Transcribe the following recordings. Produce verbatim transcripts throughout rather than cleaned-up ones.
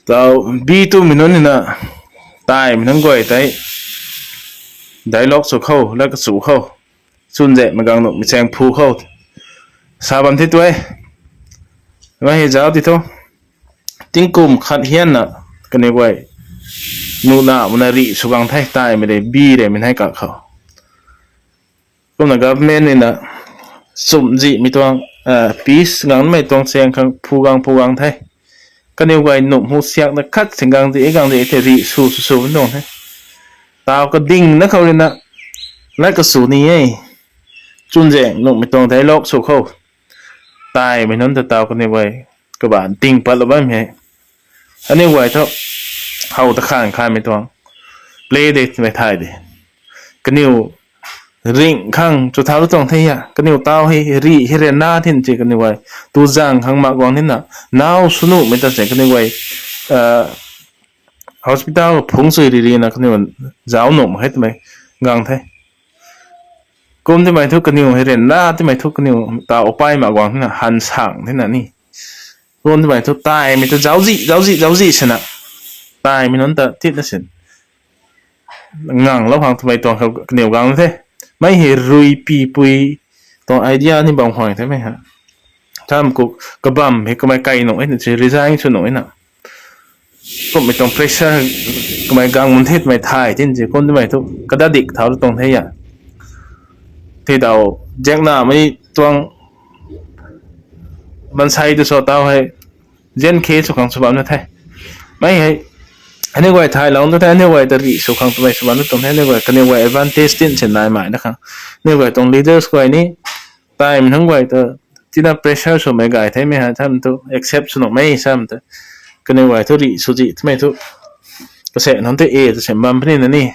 Tau B two mei nunc nina, taimei nunc guay tei dialogue sw khou, lat kasu khou, chunzaekmei gang nuhmei chaeng phu khou sa bam the tu e. Mei hei zauc ti thu, tingkum khat hianna kaniw guay nuh na mana rih sw gang the, taimei rei bi rei mei nai kak khou. Kumna government nina chumzihmei tuang, peace gangmei tuang chaeng khang phu gang phu gang the. Kaniw guay nuh hu siakna khat sing gang di gang di the rih sw sw sw bam tuang the. Tau kadingna khou ruina, lat kasu ni e, chunzaeng nuhmei tuang dialogue sw khou, taimei nunc ta tau kaniw guay kabaanc ding patlou bammei hei, aniw guay thu how ta khan khanmei tuang play de twmei thay de. Kaniw ringh khang chu thau tuang the a, kaniw tau hei rih hei ryanra thin ci kaniw guay tu zaeng khang mak guang nina, naw sw nuhmei ta se kaniw guay hospital phungc sui ri rina kaniw zauc nuh mak khe twmei gang the. Kum timei thu kaniw hei ryanra timei thu kaniw ta upai mak guang thena han sang thena ni. Kum timei thu taimei ta zauczih zauczih zauczih sina, taimei nunc ta titna sin nganglou khang twmei tuang kaniw gang the. Mei hei rui pipui tuang idea ni bam khang the mei ha. Tham ku kabam hei kamei kai nuh e na si resign sw nuh e na. Kummei tuang pressure kamei gang mun the twmei thay tin si kum timei thu kadadik thau tuang the a. Thei dau, ziangnamei tuang mansei tu sw tau hei, zian khe sw khang sw bam na the. Mei hei, aniw guay thaylou tu the, aniw guay ta rih sw khang twmei sw bam na tuang the, aniw guay kaniw guay advantage tin sin naimei na khang. Aniw guay tuang leaders guay ni, taimei nunc guay ta, tina pressure swmei gay themei hei tham thu accept sw nuhmei sam ta. Kaniw guay thu rih sw zih twmei thu, kase nunc the e ta sem bam puni na ni.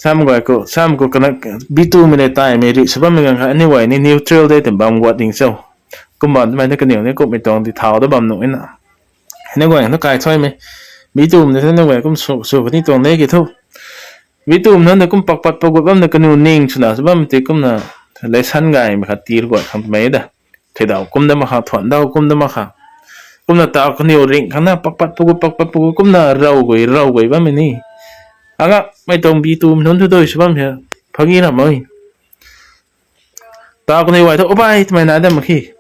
Sam guay khou, sam khou kana, B two mei le taimei rih sw bammei gang kha, aniw guay ni neutral de twna bam guat ding cho. Kum bam twmei ta kaniw ni kummei tuang di thau da bam nuh e na. Aniw guay thu kai thuimei, B two mei the aniw guay kum sw, sw kani tuang de ki thu. B two mei nunc ta kum pakpat pagut bam na kaniw ning swna sw bam tei kumna, lesson gaymei khat tir guat khang twmei da. Thei dau kum da mak kha, thuan dau kum da mak kha. Kumna tau kaniw ringh khang na pakpat pagut pakpat pagut kumna rav guay rav guay bammei ni. Angakmei tuang B two mei nunc thu dui sw bam he, phagi ram e. Tau kaniw guay thu upai twmei nai dam mak khe.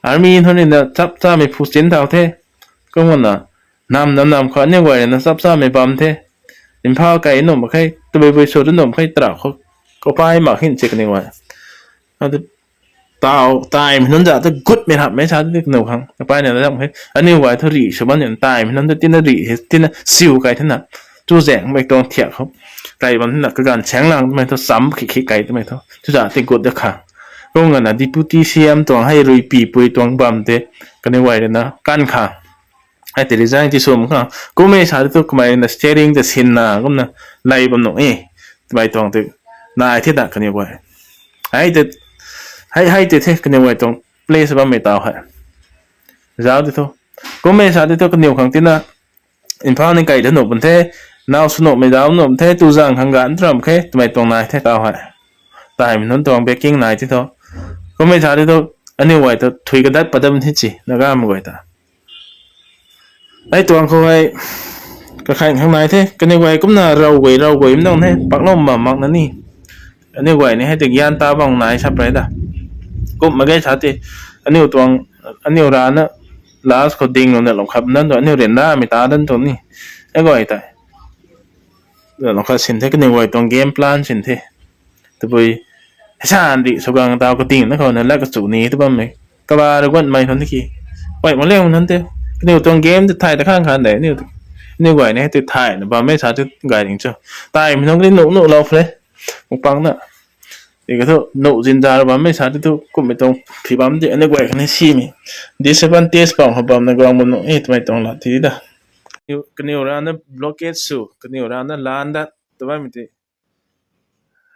Army nunc ni na chap chamei phu chin thau the. Kumna nam nam nam khou aniw guay na chap chamei bam the. Imphal kai nuh mak khe, tabui bui sw nuh mak khe, tarau khou, khou pai mak khin si kaniw guay. Tau, taimei nunc za ta gutmei rapmei sa ti kaniw khang apai na dam khe. Aniw guay thu rih sw bam ni taimei nunc ta tina rih, tina siu kai thena. Chuzaenghmei tuang thiak khou kai bam thena kaganv saenglang twmei thu cham khi khi kai twmei thu chuza ti gut da kha. Kum gana deputy C M tuang hei rui pipui tuang bam tei kaniw guay rui na kan kha. Hei tei resign ti sw mak kha. Kummei sa ti thu kamei na steering ta sinna kumna lay bam nuh e. Twmei tuang tei nai the ta kaniw guay. Hei tei, hei, hei tei the kaniw guay tuang place bammei tau hei. Zauc ti thu. Kummei sa ti thu kaniw khang tina Imphal ni kai da nuh pun the, naw sw nuhmei zauc nuh pun the, tu zaeng khang gan tram khe twmei tuang nai the tau hei. Taimei nunc tuang backing nai ti thu. Kummei sa ti thu, aniw guay ta thui kadat pat dam the ci, Nagamei guay ta. Hei tuang khou hei, kakhang khang nai the, kaniw guay kumna rav guay rav guay mdang the, paklou bam mak na ni. Aniw guay ni hei tei gyan ta bang nai sap rei da. Kum mak ge sa tei, aniw tuang, aniw rana, last khou ding lou na lou khat nunc tu aniw ryanramei ta dan tuang ni. Hei guay tei. Lou khat sin the kaniw guay tuang game plan sin the. Tabui, hei san di sw gang tau kating na khou na lat kachu ni tu bammei. Kaba rui guanmei nunc ki. Guay mak liang nunc tei. Kaniw tuang game tei thay ta khang khan de. Aniw guay ni hei tei thayna bammei sa tei gay ding cho. Taimei nunc ni nuh nuh lou phe. Mukbang na. Tiki thu nuh zinza rui bammei sa tei thu kummei tuang phi bam tei aniw guay khatni simei disadvantage pang khou bamna guang bam nuh e twmei tuang lat ti da. Kaniw rana blockade sw, kaniw rana lan dat ta bammei tei.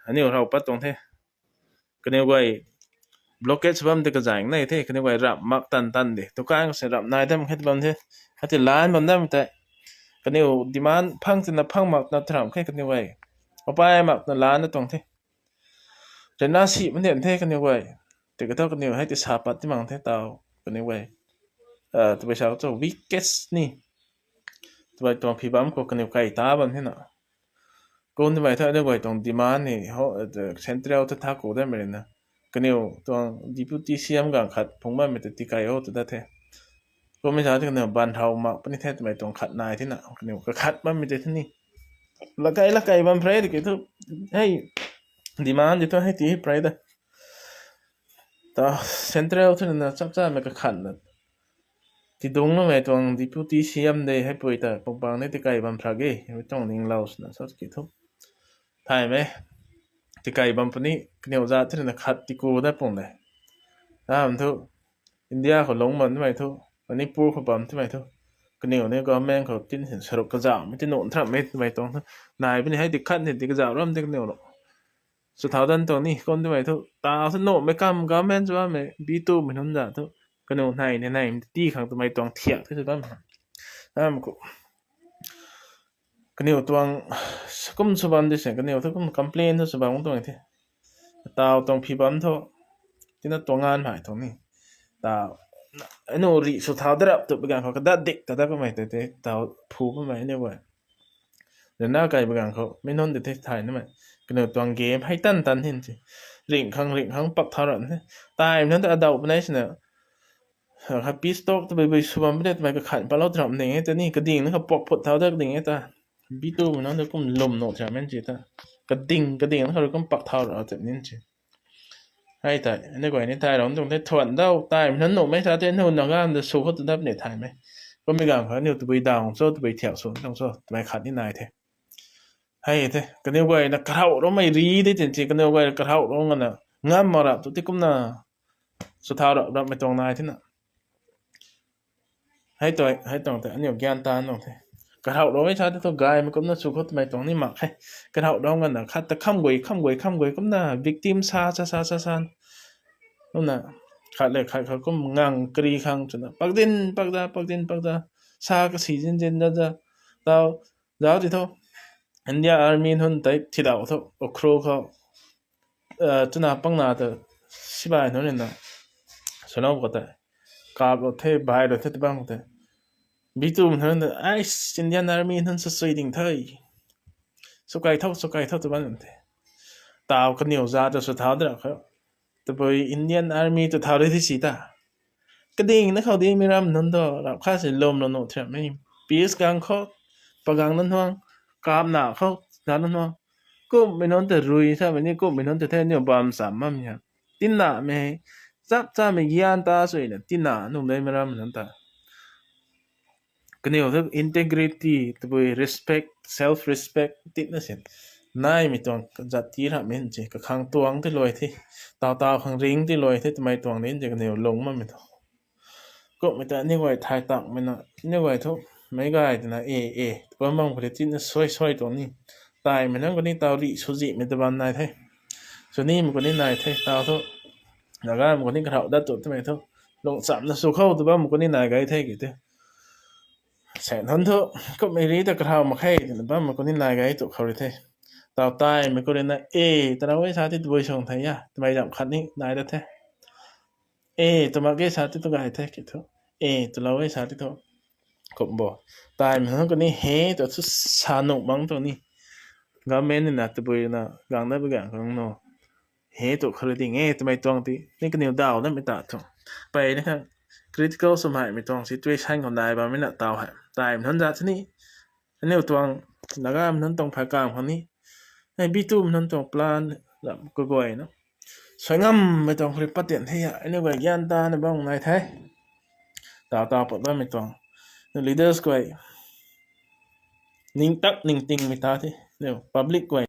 Aniw rav pat tuang the. Kaniw guay blockade sw bam tei kazaeng nai the, kaniw guay ramh mak tan tan de. Tukan khou si ramh nai dam khe bam the. Khatei lan bam dam tei. Kaniw demand phang tina phang mak na tram khe kaniw guay. Apai mak na lan na tuang the. Ryanra si man den the kaniw guay. Tiki thu kaniw hei tei sa pat ti mang the tau kaniw guay. tabui sa cho weakest ni twmei tuang phi bam khou kaniw kai ta bam hina. Kum twmei thu aniu guay tuang demand ni ho, central thu tha ku datmei rina, kaniw tuang deputy C M gang khat phung bammei tei tikai o tw dat the. Kummei sa tei kaniw ban thau mak puni the twmei tuang khat nai thina kaniw kakhat bammei tei thini. Lakai lakai bam pray tiki thu, hei, demand di thu hei ti pray da. Ta central thu na chap chamei kakhatna tidungc loumei tuang deputy C M de heipui ta pangpang ni tikai bam phra ge, mi tuang ninglou swna sa ki thu. Thaymei, tikai bam puni, kaniw zat thina khat tiku dat pung de. Tam thu, India khou lungc bam twmei thu, Manipur khou bam twmei thu, kaniw ni government khou tin sin saruk kazauhmei ti nuh nthrammei twmei tuang thu, nai puni hei ti khat ni ti kazauh ram ti kaniw lo. Sw thau dan tuang ni kum twmei thu, ta thu nuhmei kam government sw bammei B twomei nunc za thu, kaniw nai ni nai ti khang twmei tuang thiak the sw bam. Tam khou kaniw tuang kum sw bam di se, kaniw thu kum complain thu sw bam tuang the. Taw tuang phi bam thu, tina tuang nganv hei tuang ni. Ta, aniu rih sw thau darap tu bagang khou kadat dik ta dat kamei tei tei, taw phu bammei aniu guay. Rana kai bagang khou, mi nunc tei tei thay namei. Kaniw tuang game hei tan tan hin si. Ring khang, ring khang pak thau ran the. Taimei nunc ta adauh panei sina, kha peace talk tabui bui sw bam puni twmei kakhat palou tram ding e ta ni, kading na kha pok phut thau dat ding e ta. B twomei nunc ta kum lwm nuh tram men si ta. Kading, kading na kha rui kum pak thau ra tei nin si. Hei tei, aniu guay ni thay rou tuang the thuan dau, taimei nunc nuhmei sa tei, nu na gam da sw khou tu dap ni thaymei. Kummei gang khou aniu tabui daw cho, tabui thiak sw tuang cho, twmei khat ni nai the. Hei the, kaniw guayna karhauh roumei ri de tin si, kaniw guayna karhauh rou ngana, ngam mak rap tu ti kumna, sw thau rap rapmei tuang nai thina. Hei tuang, hei tuang tei aniu gyan tan tuang the. Karhauh rou e sa tei thu gaymei kumna sw khou twmei tuang ni mak khe. Karhauh rou ngana khat ta kham guay, kham guay, kham guay kumna victim sa, sa, sa, sa, sa. Kumna khat le khat khou kum ngang kari khang twna pakdin pakda, pakdin pakda, sa kasi zin zin da da. Tau, zauc ti thu, India Army nunc tei thidauh thu, Ukhrul khou, twna pangna ta sibai nunc rina swlou khou tei kaplou the, bailou the ta bam khou tei, B twomei nunc ta, ai, Indian Army nunc sw sui ding the, sw kai tho, sw kai tho tw bam the. Taw kaniw za ta sw thau dra khou, tabui Indian Army tu thau rui thi si ta. Kading na khou di mi ram nunc tu rap kha si lwmlou nuh thiammei. Peace gang khou, pagang nunc huang, kapna khou, gang nunc huang. Kummei nunc ta rui samei ni, kummei nunc ta the niw bam cham bam ha. Tinamei, chap chamei gyan ta suina, tina nung dei mi ram nunc ta. Kaniw thu integrity, tabui respect, self respect, titna sin. Naimei tuang kazat ti ramh min si, kakhang tuang ti luai the, taw taw khang ring ti luai the, twmei tuang din si kaniw lung bammei thu. Kummei ta aniu guay thay takmei na, aniu guay thu, meic gay twna, e, e, tw bam bam khou tei titna suai suai tuang ni. Taimei nunc kani taw rih sw zihmei ta bam nai the. Sw nimei kani nai the, taw thu. Nagamei kani karhauh dat tu twmei thu. Lungchamna sw khou tw bammei kani nai gay the ki the. Sen hun thu, kummei ri ta karhauh mak khe twna bammei kani nai gay tu khou rui the. Taw taimei khou rui na, e, tarau e sa ti tabui sung the a, twmei zam khat ni nai dat the. E, tw mak e sa ti tu gay the ki thu. E, twlou e sa ti thu. Kum bo. Taimei nunc kani he tu thu sa nuh bang tu ni. Government ni na tabui na gang dat bi gang khang no. He tu khou rui ding e twmei tuang ti ni kaniw daw namei ta thu. Peyna khang critical swmei tuang situation khou nai bammei na taw hei. Taimei nunc zat ni. Aniu tuang, Nagamei nunc tuang phay kam khang ni. Hei B twomei nunc tuang plan, lam kaguayna. Suai ngammei tuang khou rui pat tian the a, aniu guay gyan tana bam nai the. Taw taw pat bammei tuang. Leaders guay. Ning tak ning tingmei ta the. Aniu public guay.